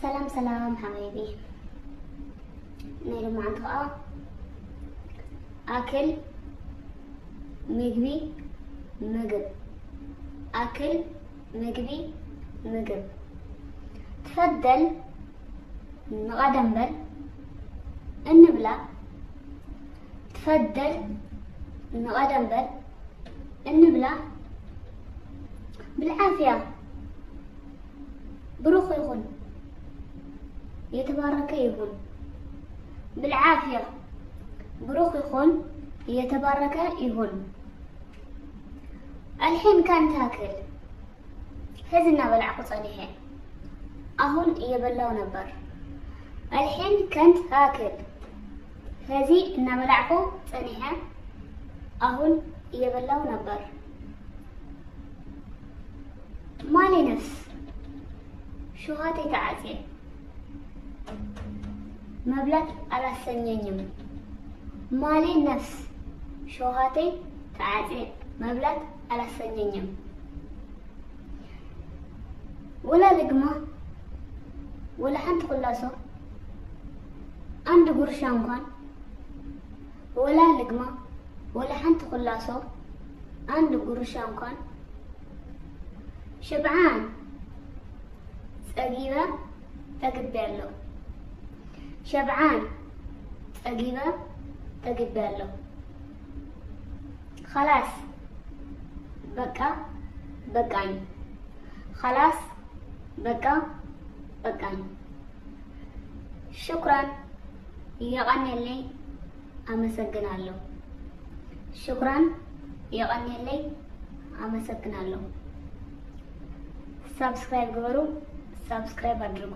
ሰላም ሰላም ሓባይቢ፣ ናይ ሎማዓንቲ ከዓ ኣክል ምግቢ ምግብ፣ ኣክል ምግቢ ምግብ። ትፈደል ንቐደም በል እንብላ፣ ትፈደል ንቐደም በል እንብላ። ብልዓፍያ ብሩኽ ይኹን፣ የተባረከ ይሁን። ብልዓፍያ ብሩኽ ይኹን፣ የተባረከ ይሁን። ኣልሒን ካን ታክል፣ ሕዚ እናበላዕኩ ጸኒሐ፣ አሁን እየበላው ነበር። ኣልሒን ከንት ታክል፣ ሕዚ እናበላዕኩ ጸኒሐ፣ አሁን እየበላው ነበር። ማሌ ነፍስ፣ ሸውሃተይ ተዓጽየ፣ መብላት አላሰኘኝም። ማሌ ነፍስ፣ ሸውሃተይ ተዓጽየ፣ መብላት አላሰኘኝም። ወላ ልግማ፣ ወላ ሓንቲ ኩላሶ፣ አንድ ጉርሻ እንኳን፣ ወላ ልግማ፣ ወላ ሓንቲ ኩላሶ፣ አንድ ጉርሻ እንኳን። ሽብዓን ጸጊበ ጠግቤያለሁ። ሸብዓን ጸጊበ ጠግቤያለሁ። ኸላስ በቃ በቃኝ። ኸላስ በቃ በቃኝ። ሽኩራን፣ የቐኔለይ፣ አመሰግናለሁ። ሽኩራን፣ የቐኔለይ፣ አመሰግናለሁ። ሳብስክራይብ ግበሩ፣ ሳብስክራይብ አድርጉ።